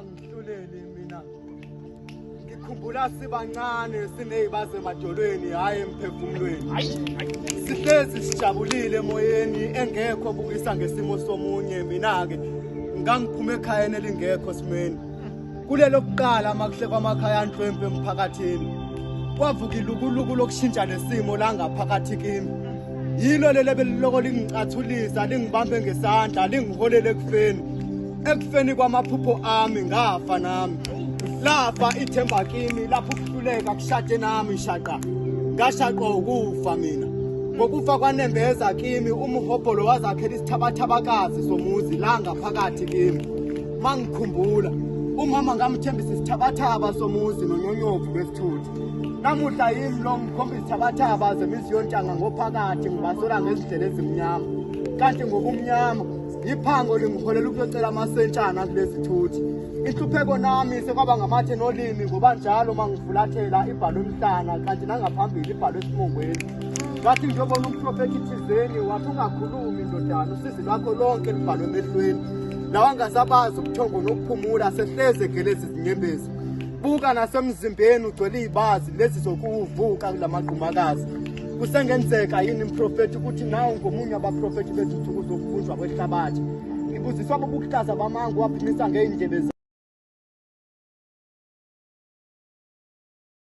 Ungangihluleli mina. Ngikhumbula sibancane sinezibaze emadolweni hayi emphefumulweni. Sihlezi sijabulile emoyeni engekho bukisa ngesimo somunye mina ke ngangiphuma ekhayeni elingekho simeni. Kulelo kuqala makuhle kwamakhaya anhlwempu emphakathini. Kwavuka ilukuluku lokushintsha lesimo la ngaphakathi kimi. Yilo leli beliloko lingicathulisa lingibambe ngesandla lingiholele ekufeni. Ekufeni kwamaphupho ami ngafa nami. Lafa ithemba kimi lapho ukuhluleka kushade nami shaqa. Ngashaqwa ukufa mina. Ngokufa kwanembeza kimi umhobholo wazakhela isithabathabakazi somuzi la ngaphakathi kimi. Mangikhumbula umama ngamthembisa isithabathaba somuzi nonyonyovu lwesithuthu. Namuhla yimi lo ngikhomba izithabathaba zemizi yontanga ngophakathi ngibasola ngezindlela ezimnyama. Kanti ngobumnyama iphango lingiholela ukuyocela amasentshana kulezi thuthi. Inhlupheko nami sekwaba ngamathe nolimi ngoba njalo uma ngifulathela ibhalwe emhlana kanti nangaphambili ibhalwe esimongweni. Ngathi ngiyobona umprofethi thizeni wathi ungakhulumi ndodana usizi lwakho lonke lubhalwe emehlweni. Lawa angasabazi ubuthongo nokuphumula sehleze gelezi izinyembezi. Buka nasemzimbeni ugcwele izibazi lezi zokuvuka kulamagqumakazi. Kusengenzeka yini mprofethi ukuthi nawe ngomunye wabaprofethi bezinsuku zokubunjwa kwehlabathi? Ngibuziswa bobuhlaza bamanga waphimisa ngey'ndlebe.